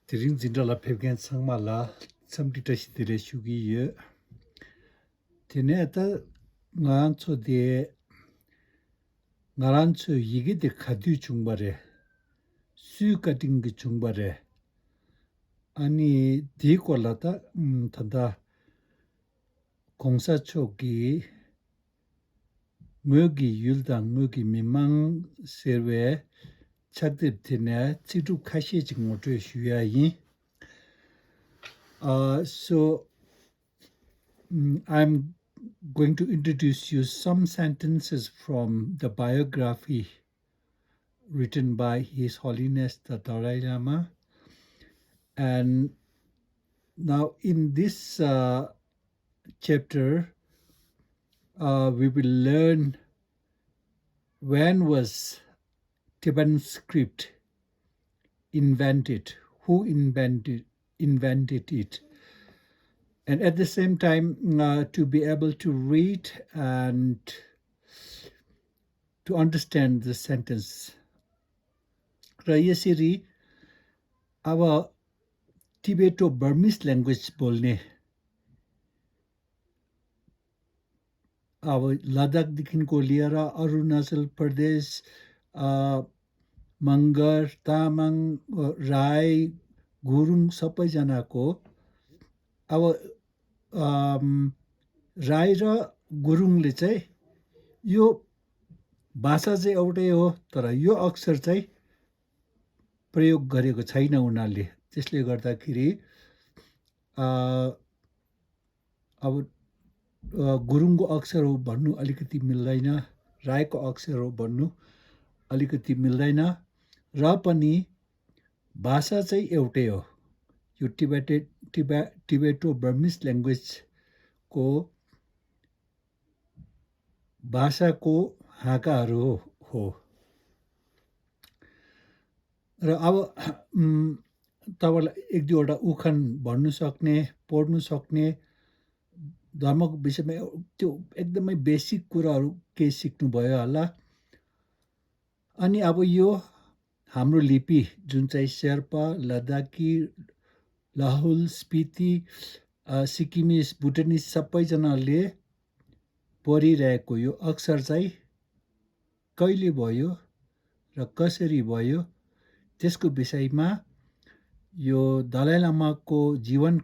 Tiring zindala pevgen sangmala samdi tashi dire shugi ye. Tene ata ngarancho de ngarancho yige de khadyu chungbare. Suyu cutting gi chungbare. Ani di kola ta tanda kongsa choki ngogi yulda ngogi mimang serwe chakdib tene tsidu kashi chingotwe shuya yin. So I'm going to introduce you some sentences from the biography written by His Holiness the Dalai Lama. And now in this chapter, we will learn when was Tibetan script invented, who invented it. And at the same time, to be able to read and to understand the sentence. र यसरी अब Tibeto-Burmese language बोल्ने अब लद्दाखदेखिको लिएर अरुणाचल प्रदेश मगर तामाङ राई गुरुङ सबैजनाको अब राई र गुरुङले चाहिँ यो भाषा चाहिँ एउटै हो तर यो अक्षर चाहिँ प्रयोग गरेको छैन उनीहरूले त्यसले गर्दाखेरि अब गुरुङको अक्षर हो भन्नु अलिकति मिल्दैन राईको अक्षर हो भन्नु अलिकति मिल्दैन र पनि भाषा चाहिँ एउटै हो यो टिबेटो-बर्मिस ल्याङ्ग्वेजको भाषाको हाँकाहरू हो र अब तपाईलाई एक दुईवटा उखान भन्नु सक्ने पढ्नु सक्ने धर्मको विषयमा त्यो एकदमै बेसिक कुराहरू केही सिक्नुभयो होला अनि अब यो हाम्रो लिपि जुन चाहिँ शेर्पा लद्दाखी लाहुल स्पिति सिक्किमिस भुटानिस सबैजनाले पढिरहेको यो अक्षर चाहिँ कहिले भयो र कसरी भयो त्यसको विषयमा यो दलाई लामाको जीवन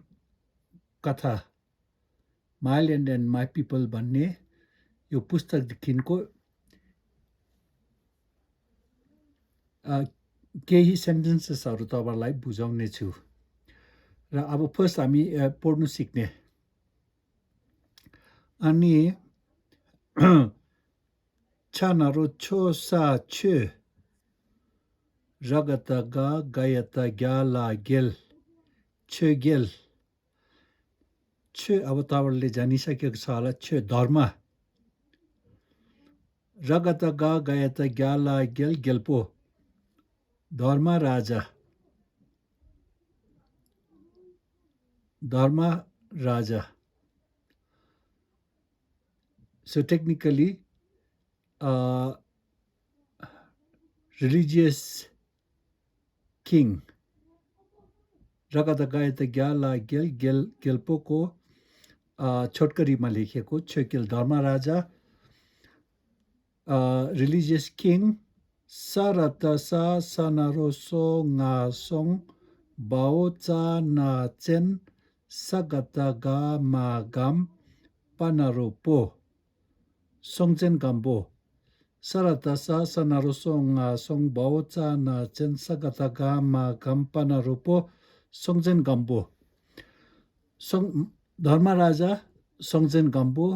कथा my land and my people भन्ने यो पुस्तकदेखिको केही सेन्टेन्सेसहरू तपाईँलाई बुझाउने छु र अब फर्स्ट हामी पढ्नु सिक्ने अनि छानरो छो सा छे रगता गा गायता ग्याला गेल छे गेल छे अब तपाईँले जानिसकेको छ होला छे धर्म रगता गा गायता ग्याला गेल गेल्पो धर्म राजा so technically religious king रगता गायता ग्याला गेल गेल गेल्पोको छोटकरीमा लेखिएको छेकेल धर्म राजा religious king Sarata sa sanaroso nga song bao cha na chen sagata ga ma gam panaropo songchen gambo Sarata sa sanaroso nga song bao cha na chen sagata ga ma gam panaropo songchen gambo धर्म राजा सङ्गजेन गाम्बो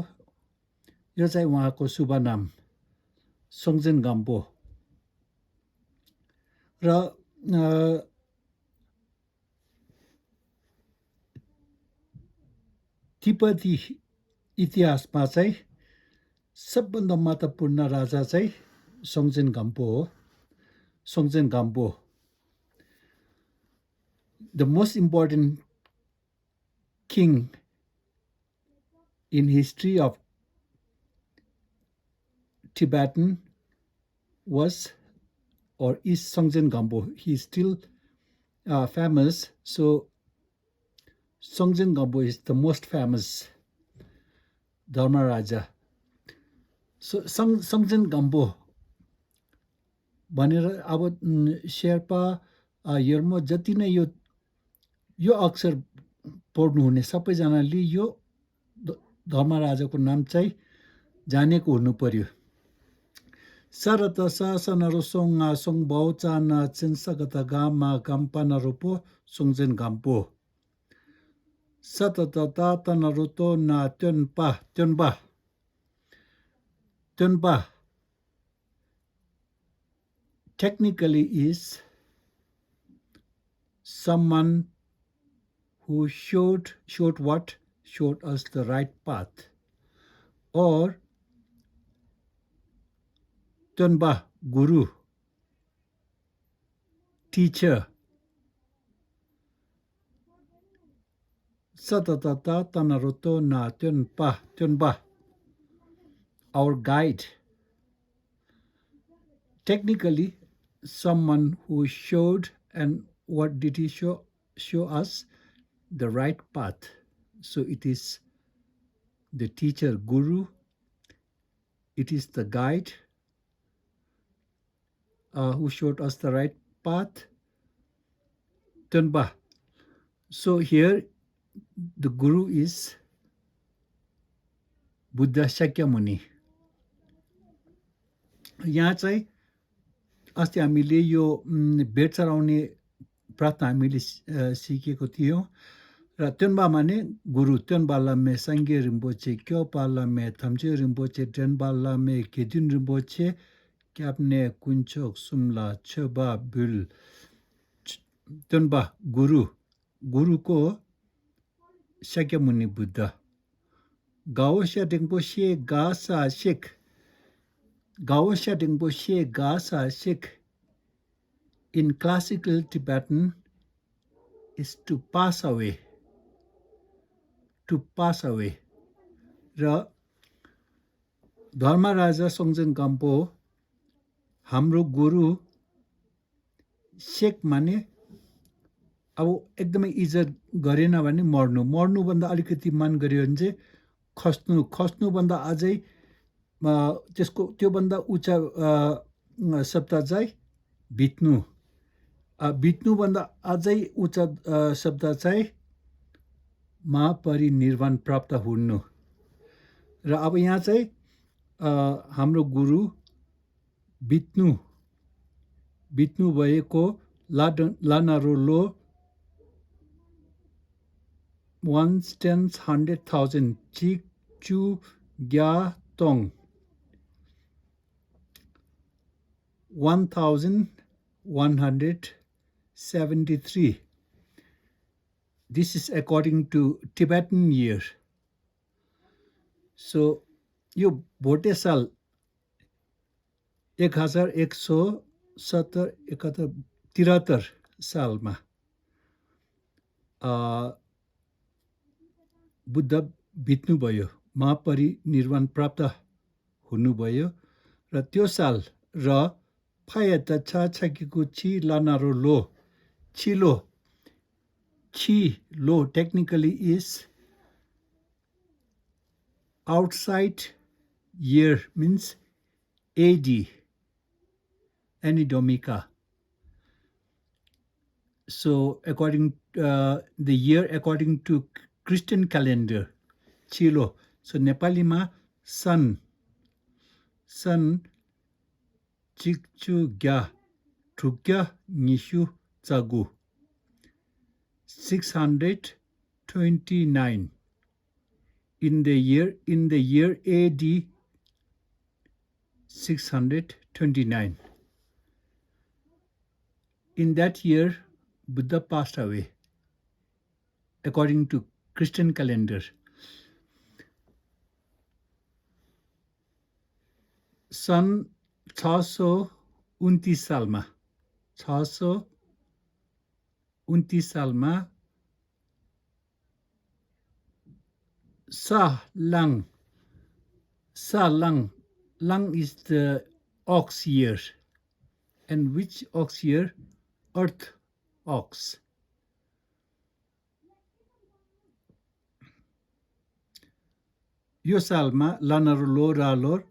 यो चाहिँ उहाँको शुभ नाम सङ्गजेन गाम्बो र तिब्बती इतिहासमा चाहिँ सबभन्दा महत्त्वपूर्ण राजा चाहिँ सङ्गजेन गाम्बो हो Songtsen Gampo the most important king in history of Tibetan was or is Songtsen Gampo. He is still famous. So Songtsen Gampo is the most famous Dharma Raja. So Songtsen Gampo भनेर अब शेर्पा यर्म जति नै यो अक्षर पढ्नुहुने सबैजनाले यो धर्म राजाको नाम चाहिँ जानेको हुनु पर्यो। सरत सासनरो सोङा सोङ बाउचा ना चिन्सगत गामा गाम्पानरोपो सोङजेन गाम्पो सतत तातनरोतो ना त्यन्पा technically is someone who showed what? Showed us the right path. Or Tunba, guru, teacher. Satatata tanaroto na tunba, our guide. Technically, someone who showed, and what did he show? Show us the right path. So it is the teacher, guru. It is the guide who showed us the right path, Tunba. So here the guru is Buddha Shakyamuni. यहाँ चाहिँ अस्ति हामीले यो भेट चढाउने प्रार्थना हामीले सिकेको थियौँ र त्यन्बा माने गुरु त्यन्बा लामे साङ्गे रिम्पोचे क्योपा लामे थम्चे रिम्पोचे डेन्बा लामे केदिन रिम्पोचे क्याप्ने कुञ्चोक सुम्ला छबा बिल त्यन्बा गुरुको शाक्यमुनि बुद्ध गाओस्या रिम्पोचे गासा Sheikh Gaosha Rinpoche Gasa Sikh in classical Tibetan is to pass away. To pass away. र धर्म राजा सोङजेन गाम्पो हाम्रो गुरु शेख माने अब एकदमै इज्जत गरेन भने मर्नुभन्दा अलिकति मान गर्यो भने चाहिँ खस्नुभन्दा अझै त्यसको त्योभन्दा उच्च शब्द चाहिँ बित्नुभन्दा अझै उच्च शब्द चाहिँ महापरिनिर्वाण प्राप्त हुनु। र अब यहाँ चाहिँ हाम्रो गुरु बित्नु भएको लानारोलो 1/10,100,000 चिक चु ग्या तोङ 1173. This is according to Tibetan year. So यो भोटे साल 1173 सालमा बुद्ध बित्नुभयो, महापरिनिर्वाण प्राप्त हुनुभयो र त्यो साल र फायत छाछाकीको छि लानारो लो छिलो technically is outside year, means AD, Anidomika. So according the year according to Christian calendar, Chilo. So Nepalima sun Chikchu Gya Trukya Nishu Tsagu 629 in the year AD 629. In that year Buddha passed away according to Christian calendar. सन 629 सालमा 629 सालमा Lang is the ox year, and which ox year? Earth ox. Yo सालमा लानर लो रालोर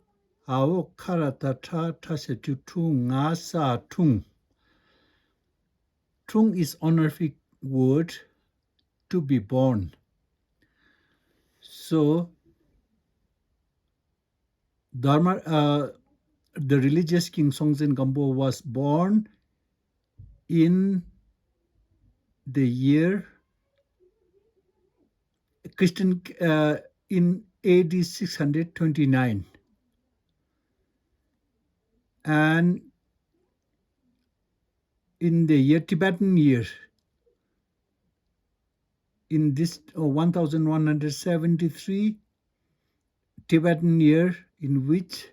आओ खरा ta se tu nga sa tung. Tung is honorific word to be born. So the religious king Songtsen Gampo was born in the year Christian in AD 629, and in the year Tibetan year, in this 1173 Tibetan year, in which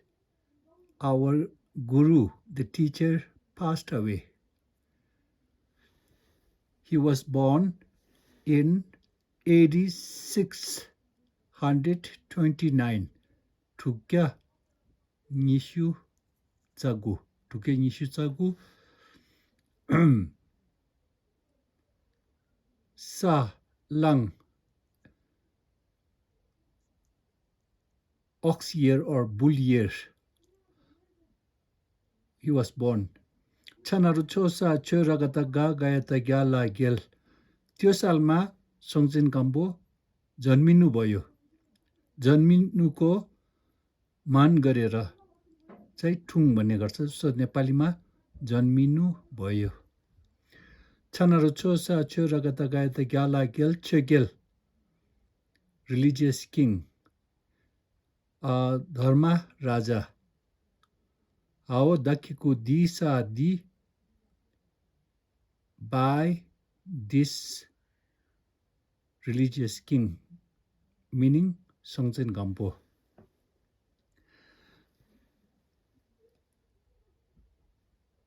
our guru, the teacher, passed away. He was born in AD 629. Tukya Nishu Tsagu. Tukya Nishu Tsagu. Sa Lang. Ox year or bull year. He was born. Chanaru chosa choragata ga gayata gyala gyal. त्यो सालमा सोङचेन गाम्बो जन्मिनु भयो. जन्मिनुको मान गरेर चाहिँ ठुङ भन्ने गर्छ. जस्तो नेपालीमा जन्मिनु भयो. छनरो छोसा छोरगत गायत ग्याला गेल छेगेल रिलिजियस किङ धर्म राजा आओ दखिको दिसा the by this religious king, meaning Songtsen Gampo.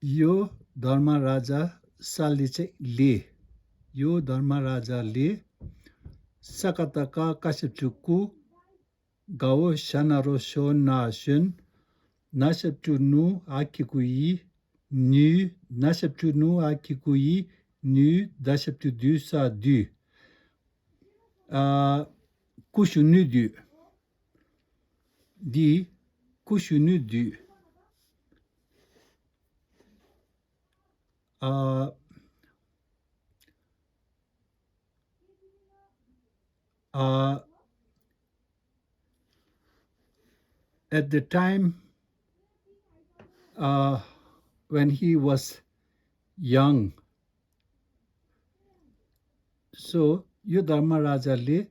यो धर्म राजा सालले चाहिँ ले यो धर्म राजाले सकतका कासेप्चुकु गाओ शानारो so नासुन नासेप्चुनु आकिकुई Nu naseptu nu akikui nu daseptu du sa du. Kushu nu du. Di kushu nu du. At the time when he was young, so यो धर्म राजाले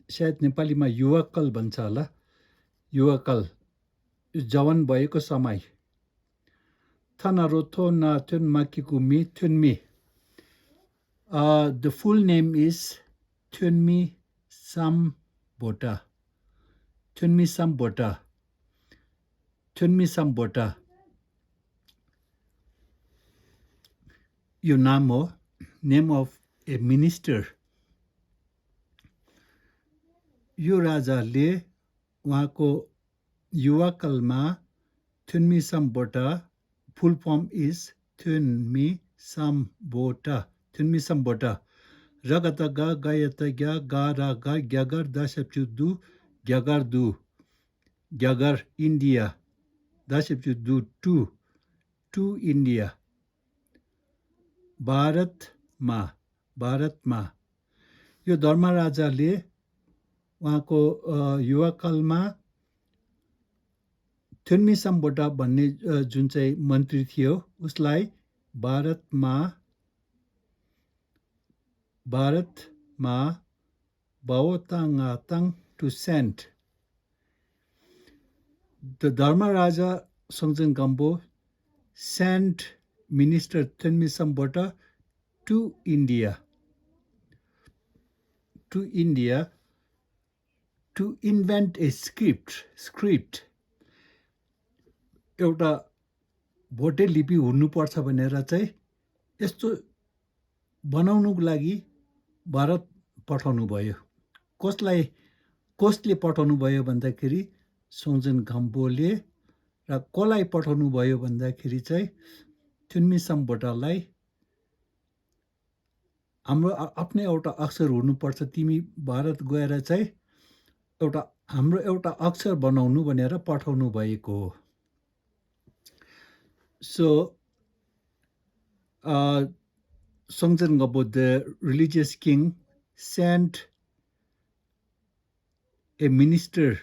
सायद नेपालीमा युवाकाल भन्छ होला. युवाकाल जवान भएको समय थनारोथो ना थुन माकिकुमी थुनमी. The full name is Thunmi Sambota. Thunmi Sambota. Thunmi Sambota. यो नाम हो, name of a minister. यो राजाले उहाँको युवाकालमा Thonmi Sambhota, full form is Thonmi Sambhota. Thonmi Sambhota. रगतगा गायतगा गारागा ग्यागर दासेप्चुदु ग्यागारदु. ग्यागर इन्डिया. दासेप्चुदु टु इन्डिया. भारतमा यो धर्म राजाले उहाँको युवाकालमा थुन्मी सम्बोटा भन्ने जुन चाहिँ मन्त्री थियो उसलाई भारतमा बाओताङाताङ to sent. The Dharma Raja Songtsen Gampo sent Minister Thunmi Sambota to India to invent a script. एउटा भोटे लिपि हुनुपर्छ भनेर चाहिँ यस्तो बनाउनुको लागि भारत पठाउनु भयो. कसले पठाउनु भयो भन्दाखेरि सोङचेन गाम्पोले, र कसलाई पठाउनु भयो भन्दाखेरि चाहिँ थुन्मी सम्बोटालाई हाम्रो आफ्नै एउटा अक्षर हुनुपर्छ, तिमी भारत गएर चाहिँ हाम्रो एउटा अक्षर बनाउनु भनेर पठाउनु भएको हो। So Songtsen Gampo, the religious king, sent a minister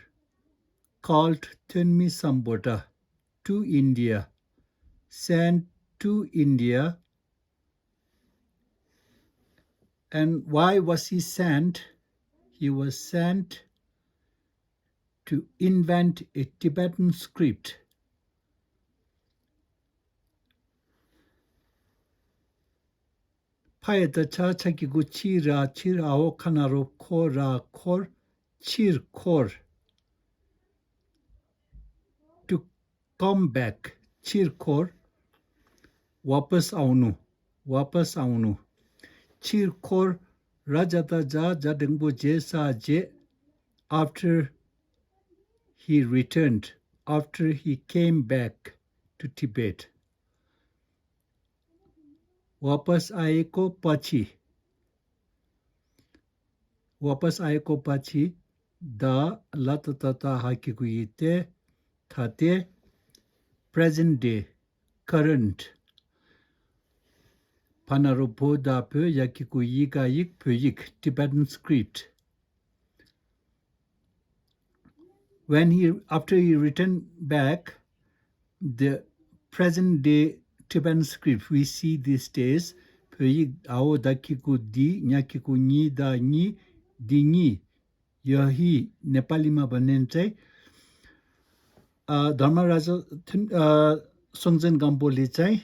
called Tenmi Sambota to India, sent to India. And why was he sent? He was sent to invent a Tibetan script. Payata cha chakigu chira chirao kanaro kora kor chir kor. To come back, chir kor, wapas aunu. Chir kor rajata ja jadengbo je sa je. After he returned, after he came back to Tibet. वापस आएको पछि the लततता हाकेको यते थाते present day current panaropo da pyo yakiku yika yik pyoyik Tibetan script. After he returned back, the present day Tibetan script we see these days, pyoyik ao dakiku di nyakiku ni da ni di ni यही नेपालीमा भन्ने चाहिँ धर्मराजा सोङचेन गाम्पोले चाहिँ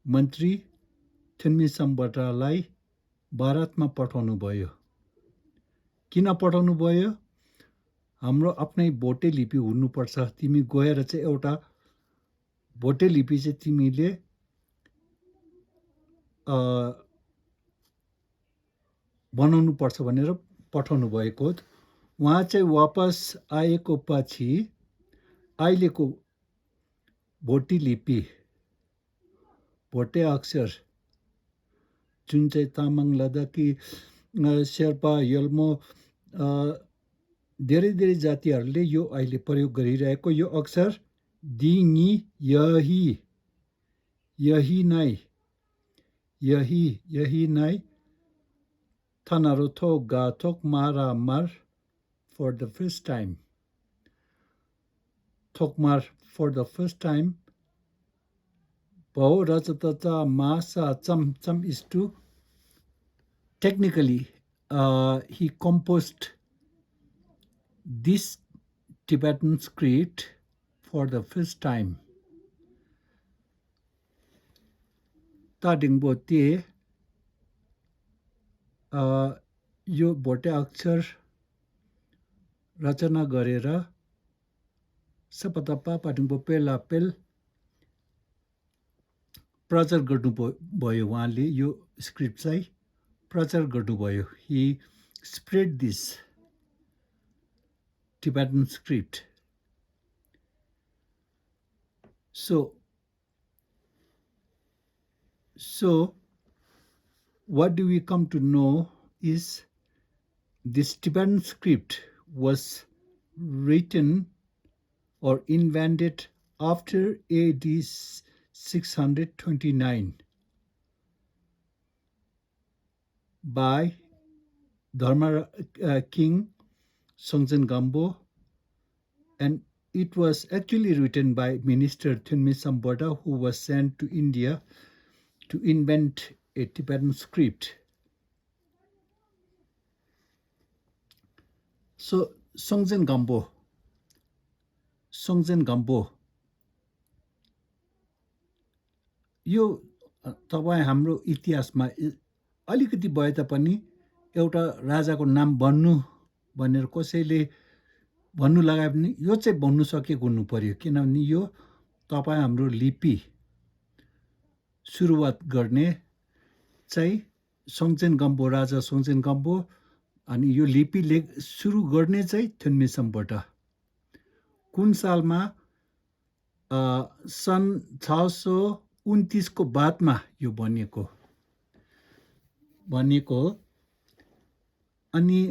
मन्त्री थुन्मी सम्बटालाई भारतमा पठाउनु भयो। किन पठाउनु भयो? हाम्रो आफ्नै भोटे लिपि हुनुपर्छ, तिमी गएर चाहिँ एउटा भोटे लिपि चाहिँ तिमीले बनाउनु पर्छ भनेर पठाउनु भएको। उहाँ चाहिँ वापस आएको पछि अहिलेको भोटे लिपि, भोटे अक्षर जुन चाहिँ तामाङ लद्दाखी शेर्पा यल्मो धेरै धेरै जातिहरूले यो अहिले प्रयोग गरिरहेको यो अक्षर दिङी यही नै Tanaroto gatok maramar for the first time. Tokmar for the first time. Bao rajatata masa cham is to technically he composed this Tibetan script for the first time. Tadingbo te यो भोटे अक्षर रचना गरेर सपतपा पाटिङपो पेलापेल प्रचार गर्नुभयो। उहाँले यो स्क्रिप्ट चाहिँ प्रचार गर्नुभयो। He spread this Tibetan script. So what do we come to know is this Tibetan script was written or invented after AD 629 by Dharma King Songtsen Gampo, and it was actually written by Minister Thunmi Sambota, who was sent to India to invent a Tibetan script. So Songtsen Gampo यो तपाईँ हाम्रो इतिहासमा अलिकति भए तापनि एउटा राजाको नाम भन्नु भनेर कसैले भन्नु लगाए पनि यो चाहिँ भन्नु सकेको हुनु पर्यो, किनभने यो तपाईँ हाम्रो लिपि सुरुवात गर्ने चाहिँ सोङचेन गाम्पो, राजा सोङचेन गाम्पो, अनि यो लिपि सुरु गर्ने चाहिँ थुन्मी सम्बोटा। कुन सालमा? सन् 600 29 को बादमा यो बनेको अनि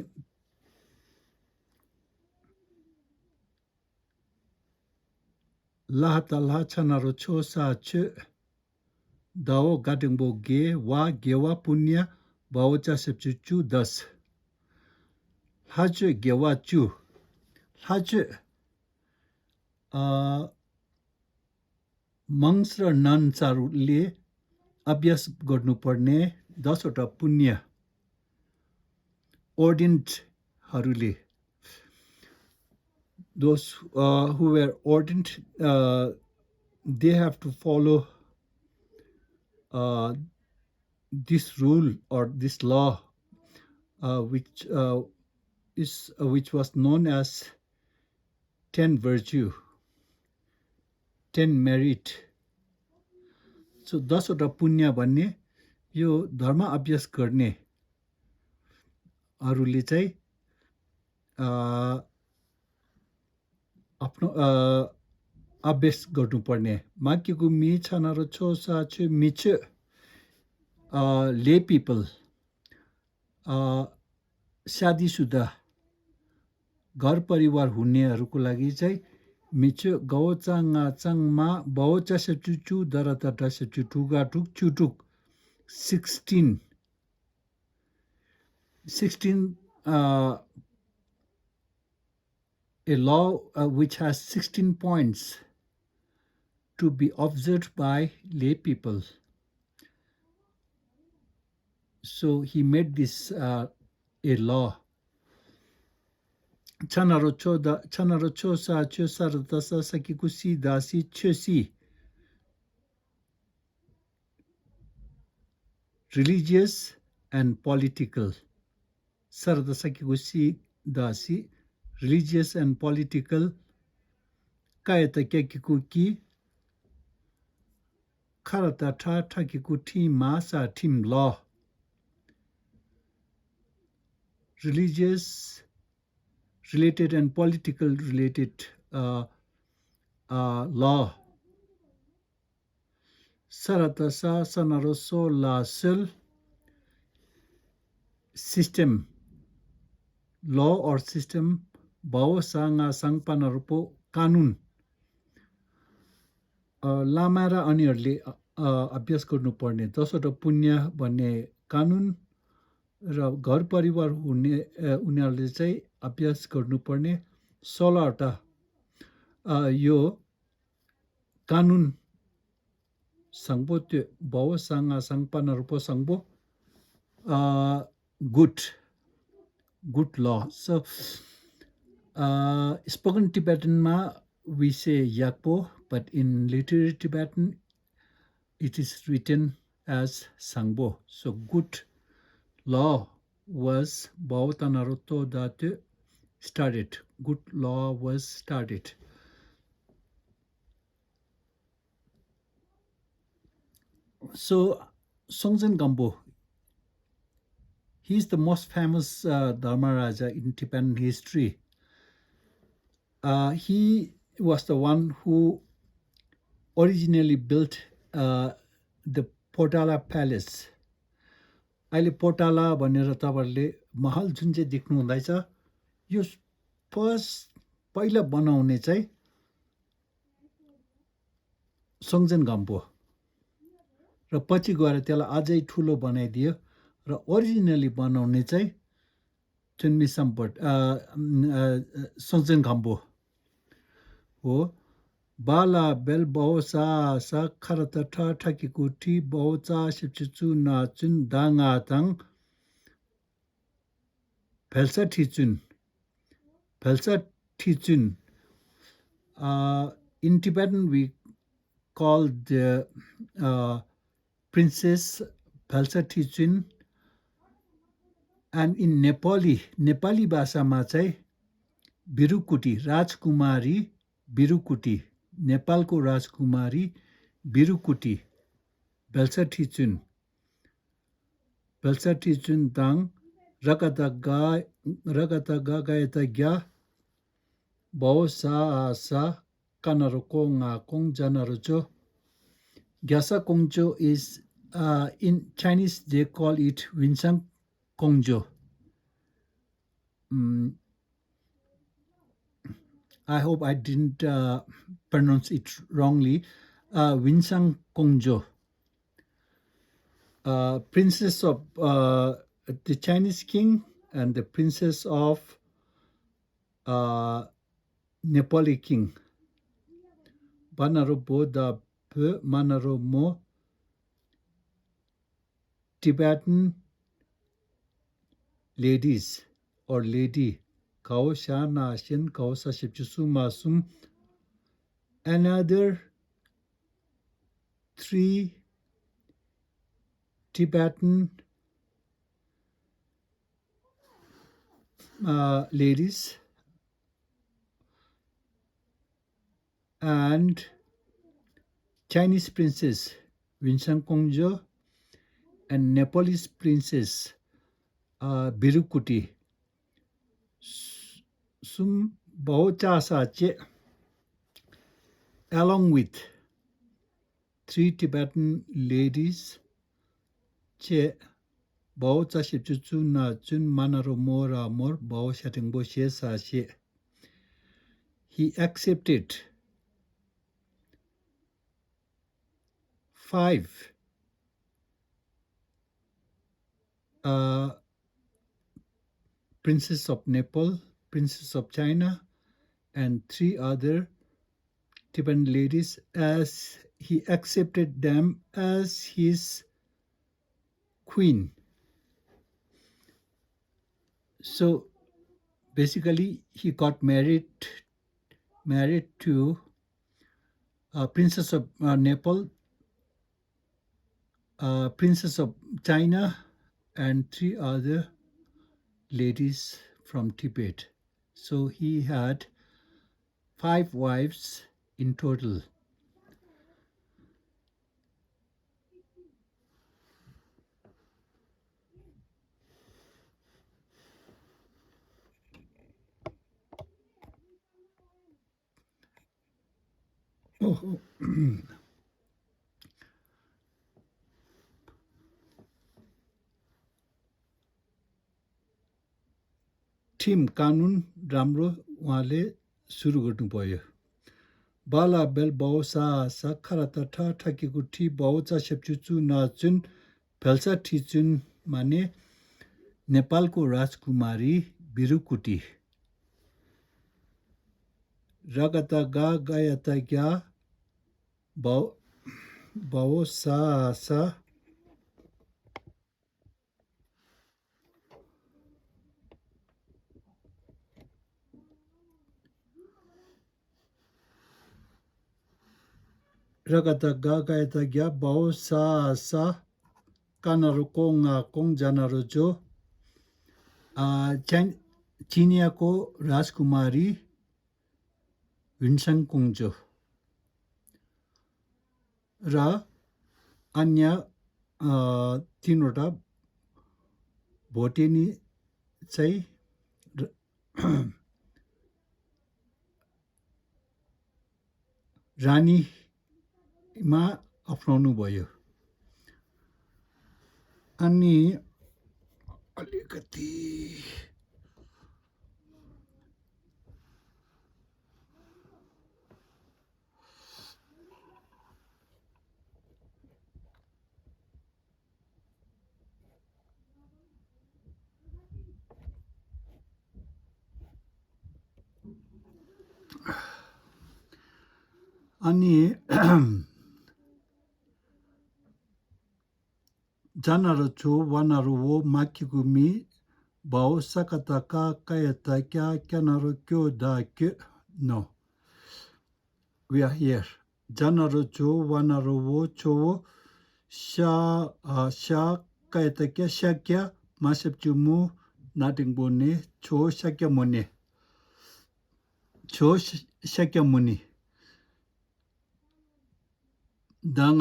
लाहतला छनरो छोसा छु दाओ गादुङबो गेवा पुण्य बाओचा सेप्चु 10 हाजु गेवा चु हाजु मंस र नन्सहरूले अभ्यास गर्नुपर्ने 10 वटा पुण्य ordainedहरूले those who were ordained they have to follow this rule or this law which was known as 10 virtue 10 merit so 10 वटा पुण्य भन्ने यो धर्म अभ्यास गर्ने अरूले चाहिँ आफ्नो अभ्यास गर्नुपर्ने माकीको मी छनरो छोसा छु मिच lay people शादीशुदा घर परिवार हुनेहरूको लागि चाहिँ Mitch गौचाङा चाङमा बाओचा सेचुचु दरता सेचु took चुटुक 16 a law which has 16 points to be observed by lay people. So he made this a law. Chanaro chosa chosarata sakikusi dasi chosi religious and political. Sarada sakikusi dasi religious and political kayata kyakikuki karata ta takikuti masa tim law religious related and political related law saratasa sanaroso lasel system law or system bao sanga sangpanarupo कानुन लामा र अनिहरूले अभ्यास गर्नुपर्ने 10 वटा पुण्य भन्ने कानुन र घर परिवार हुने उनीहरूले चाहिँ अभ्यास गर्नुपर्ने 16 वटा यो कानुन संगबो त्यो बाओ साङा संगपनहरुको संगबो good law. So spoken Tibetan ma we say yakpo, but in literary Tibetan it is written as sangbo. So good law was Bhavatanaruto that started. Good law was started. So Songtsen Gampo, he is the most famous Dharma Raja in Tibetan history. He was the one who originally built the Potala Palace. अहिले पोटाला भनेर तपाईहरुले महल जुन चाहिँ देख्नु हुँदैछ यो पहिला बनाउने चाहिँ सोङजेन गाम्पो र पछि गएर त्यसलाई अझै ठुलो बनाइदियो र ओरिजिनली बनाउने चाहिँ चुन्मी सम्पट सोङजेन गाम्पो हो बाला बेल बहुसा सा खरत ठकी कुठी बहुचा शिपचु ना चुन दाङा ताङ फेल्सा ठिचुन in Tibetan we call the princess Phalsa Thichun, and in Nepali भाषामा चाहिँ बिरुकुटी राजकुमारी बिरुकुटी नेपालको राजकुमारी बिरुकुटी Phalsa Thichun दाङ रगता गायता ग्या बहु सा कनरो कोङा कोङ जनरो चो Gyasa Kongjo is, in Chinese, they call it Winsang Kongjo. I hope I didn't pronounce it wrongly. Winsang Kongjo, princess of the Chinese king and the princess of Nepali king. Banaro bo da pe manaro mo Tibetan ladies or lady. Kao sha na shen kao sa shipchusu masum. Another 3 Tibetan ladies and Chinese princess Winsang Kongjo and Nepalese princess Birukuti. Sum Baocha Sache, along with 3 Tibetan ladies, Che Baocha Shipchuchu na Chun Manaro Mora Mor Bao Shatingbo She Sa She. He accepted 5 Princess of Nepal, Princess of China, and 3 other Tibetan ladies as he accepted them as his queen. So basically, he got married to Princess of Nepal, Princess of China, and 3 other ladies from Tibet. So he had 5 wives in total. Oh, थिम कानुन राम्रो उहाँले सुरु गर्नुभयो बाला बेल बाउसा साखरा तथा ठकेको ठी बाउचा सेप्चुचु नाचुन फेल्सा ठिचुन माने नेपालको राजकुमारी बिरुकुटी रगता गा गायता ग्या बाउसा सा रगता गा गायता ग्या बाउसा सा कानारो कोंगा कोंग जानारो जो चिनियाको राजकुमारी विन्सन कुङजो र अन्य 3वटा भोटेनी चाहिँ रानीमा अप्नाउनु भयो अनि अलिकति अनि जानारो छु वानारो वो माकिगुमी बाओ सकताका कायता क्या क्यानारो क्यो दा क्यो नो we are here जानारो छु वानारो वो छु शा कायता क्या शाक्या मासेप्चुमु नाटिङबोने छो शाक्या मोने छो शाक्या मुनि Dang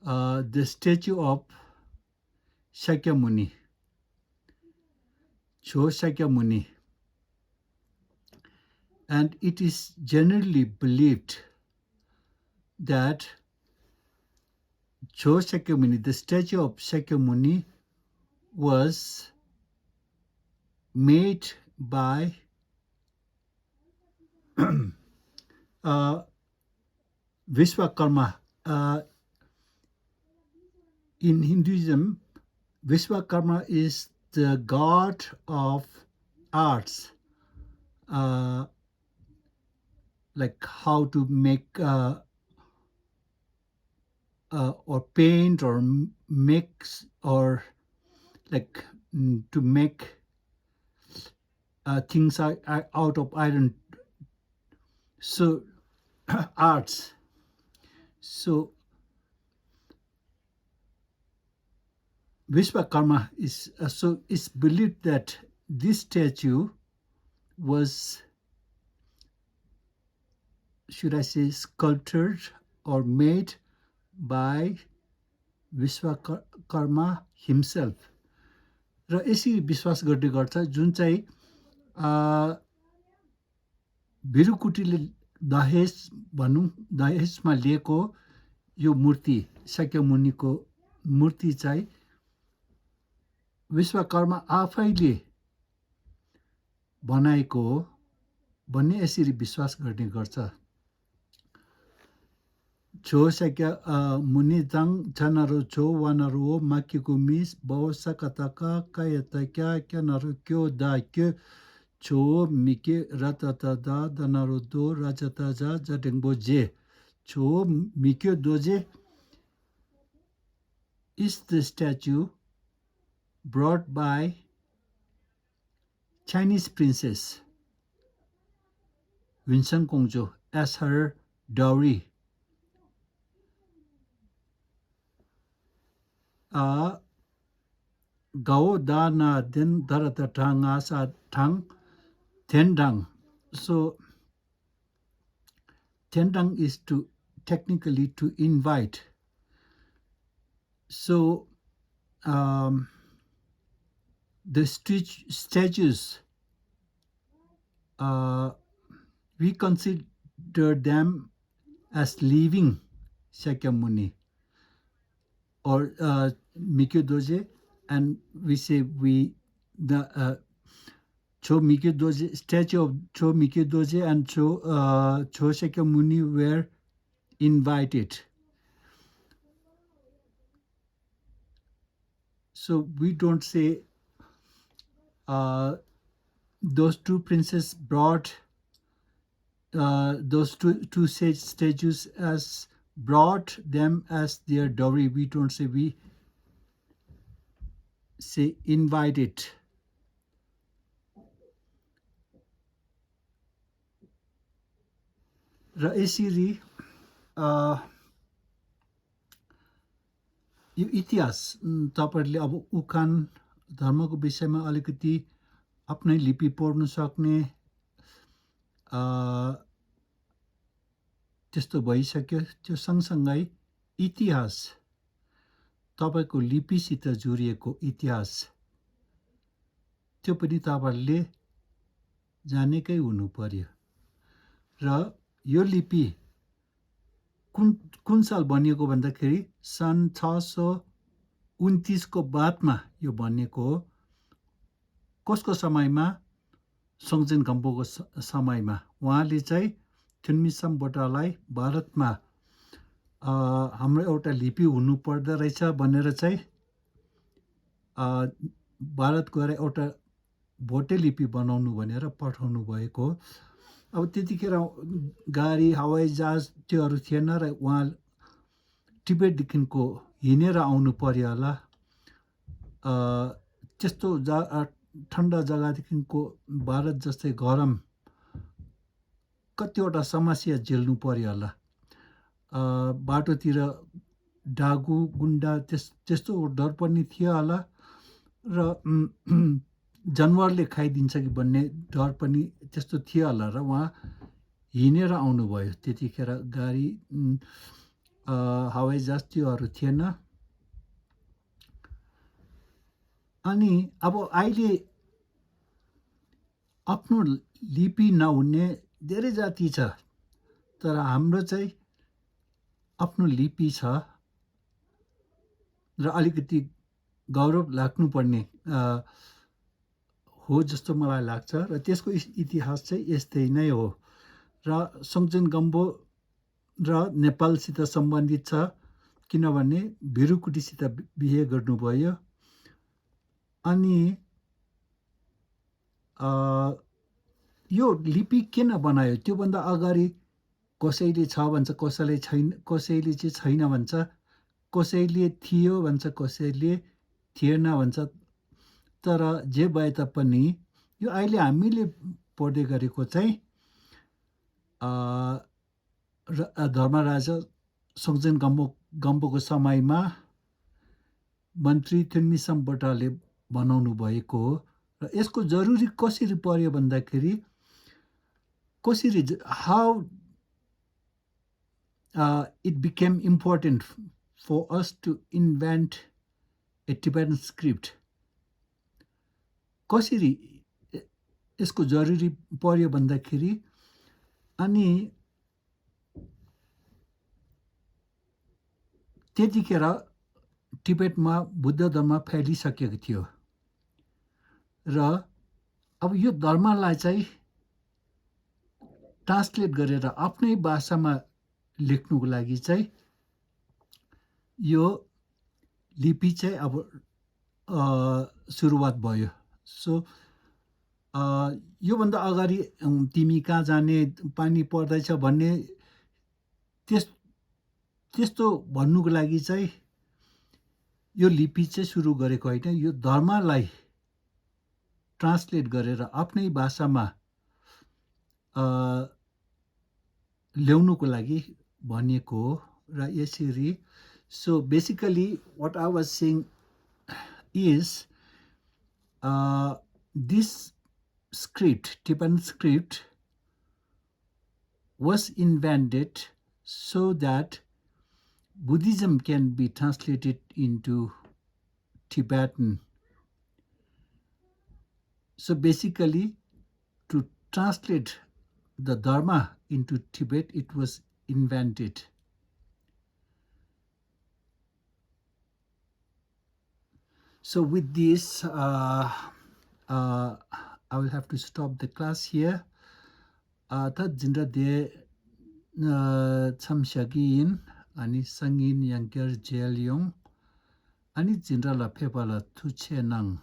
the statue of Shakyamuni, Cho Shakyamuni, and it is generally believed that Cho Shakyamuni, the statue of Shakyamuni, was made by Vishwakarma. In Hinduism, Vishwakarma is the god of arts, like how to make or paint or mix or like to make things out of iron. So arts. So Vishwakarma is so it's believed that this statue was, should I say, sculptured or made by Vishwakarma himself. र यसरी विश्वास गर्ने गर्छ जुन चाहिँ भिरुकुटीले दहेज भनौँ दहेजमा लिएको यो मूर्ति शाक्यमुनिको मूर्ति चाहिँ विश्वकर्मा आफैले बनाएको हो भन्ने यसरी विश्वास गर्ने गर्छ। छो शाक्य मुनि जाङ छनरो छो वनरो माकिको मिस बौसकतका कायतक्या क्यानरो क्यो दा क्यो छो मिके रततदा दनरो दो रजतजा जडेंगबो जे छो मिक्यो दोजे is the statue brought by Chinese princess Winsong Kongzhou as her dowry. Gao da na den darata tang asa tang tendang. So tendang is to technically to invite. So the statues, we consider them as living Shakyamuni or Mikyo Doje, and we say the Cho Mikyo Doje, statue of Cho Mikyo Doje and Cho Shakyamuni were invited. So we don't say those two princes brought those two statues as brought them as their dowry. We don't say, we say invited. र यसरी यो इतिहास तपाईहरुले अब उखान धर्मको विषयमा अलिकति आफ्नै लिपि पढ्न सक्ने त्यस्तो भइसक्यो। त्यो सँगसँगै इतिहास तपाईको लिपिसित जोडिएको इतिहास त्यो पनि तपाईहरुले जानेकै हुनु पर्यो। र यो लिपि कुन साल बनिएको भन्दाखेरि सन् 629 को बादमा यो बनिएको हो। कसको समयमा? सोङचेन गम्पोको समयमा। उहाँले चाहिँ थुन्मिसम बोटालाई भारतमा हाम्रो एउटा लिपि हुनु पर्दो रहेछ भनेर चाहिँ भारत गएर एउटा भोटे लिपि बनाउनु भनेर पठाउनु भएको। अब त्यतिखेर गाडी हवाई जहाज त्योहरू थिएन र उहाँ टिबेटदेखिको हिँडेर आउनु पर्यो होला। त्यस्तो ठन्डा जग्गादेखिको भारत जस्तै गरम कतिवटा समस्या झेल्नु पर्यो होला। बाटोतिर डागु गुन्डा त्यस्तो डर पनि थियो होला र जनावरले खाइदिन्छ कि भन्ने डर पनि त्यस्तो थियो होला र उहाँ हिँडेर आउनुभयो। त्यतिखेर गाडी हवाई जहाज त्योहरू थिएन। अनि अब अहिले आफ्नो लिपि नहुने धेरै जाति छ, तर हाम्रो चाहिँ आफ्नो लिपि छ र अलिकति गौरव लाग्नुपर्ने हो जस्तो मलाई लाग्छ र त्यसको इतिहास चाहिँ यस्तै नै हो र सङ्गचेन गम्बो र नेपालसित सम्बन्धित छ किनभने भिरुकुटीसित बिहे गर्नुभयो अनि यो लिपि किन बनायो त्योभन्दा अगाडि कसैले छ भन्छ कसैले चाहिँ छैन भन्छ कसैले थियो भन्छ कसैले थिएन भन्छ तर जे भए तापनि यो अहिले हामीले पढ्दै गरेको चाहिँ धर्मराजा सङ्गचेन गम्पोको समयमा मन्त्री थुन्मिसम बटाले बनाउनु भएको हो र यसको जरुरी कसरी पर्यो भन्दाखेरि कसरी how it became important for us to invent a Tibetan script. कसरी यसको जरुरी पर्यो भन्दाखेरि अनि त्यतिखेर टिबेटमा बुद्ध धर्म फैलिसकेको थियो र अब यो धर्मलाई चाहिँ ट्रान्सलेट गरेर आफ्नै भाषामा लेख्नुको लागि चाहिँ यो लिपि चाहिँ अब सुरुवात भयो सो योभन्दा अगाडि तिमी कहाँ जाने पानी पर्दैछ भन्ने त्यस्तो भन्नुको लागि चाहिँ यो लिपि चाहिँ सुरु गरेको होइन यो धर्मलाई ट्रान्सलेट गरेर आफ्नै भाषामा ल्याउनुको लागि भनिएको हो र यसरी so basically what I was saying is this script, Tibetan script, was invented so that Buddhism can be translated into Tibetan. So basically, to translate the Dharma into Tibet, it was invented. So with this, I will have to stop the class here. Tad jinra de chamshagin ani sangin yang ger jelyong ani jinra la phepala thuche nang